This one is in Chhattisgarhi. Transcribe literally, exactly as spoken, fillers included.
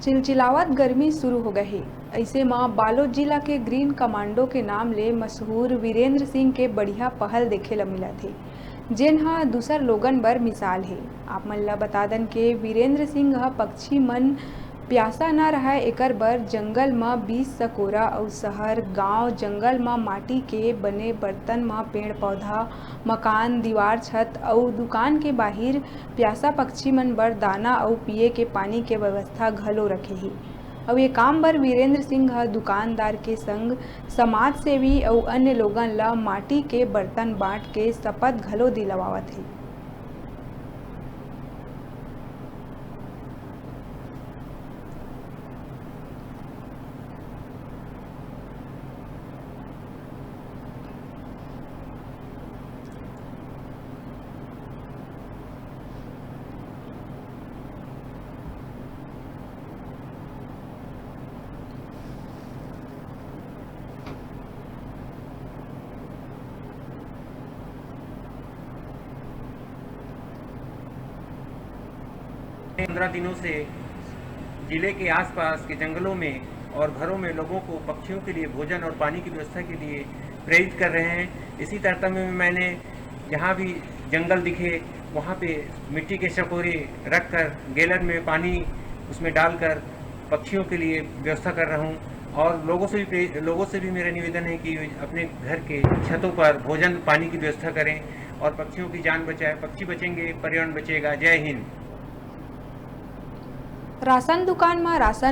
चिलचिलावत गर्मी शुरू हो गए हे। अइसे म बालोद जिला के ग्रीन कमांडो के नाम ले मशहूर वीरेंद्र सिंह के बढ़िया पहल देखे ल मिलत हे, जेन ह दूसर लोगन बर मिसाल हे। आप मन ल बता दन के वीरेंद्र सिंह ह पक्षी मन प्यासा न रहय, एकर बर जंगल म बीस सकोरा अउ शहर, गांव, जंगल म माटी के बने बर्तन म पेड़-पौधा, मकान, दीवार, छत अउ दुकान के बाहिर प्यासा पक्षी मन बर दाना अउ पिए के पानी के व्यवस्था घलो रखे हे। अउ ये काम बर वीरेंद्र सिंह ह दुकानदार के संग समाज सेवी अउ अन्य लोगन ल माटी के बर्तन बांट के शपथ घलो दिलवावत हे। पंद्रह दिनों से जिले के आसपास के जंगलों में और घरों में लोगों को पक्षियों के लिए भोजन और पानी की व्यवस्था के लिए प्रेरित कर रहे हैं। इसी तारतम्य में मैंने जहाँ भी जंगल दिखे, वहाँ पे मिट्टी के चकोरे रख कर गैलन में पानी उसमें डालकर पक्षियों के लिए व्यवस्था कर रहा हूँ। और लोगों से भी प्रे-, लोगों से भी मेरा निवेदन है कि अपने घर के छतों पर भोजन पानी की व्यवस्था करें और पक्षियों की जान बचाएं। पक्षी बचेंगे, पर्यावरण बचेगा। जय हिंद। राशन दुकान म राशन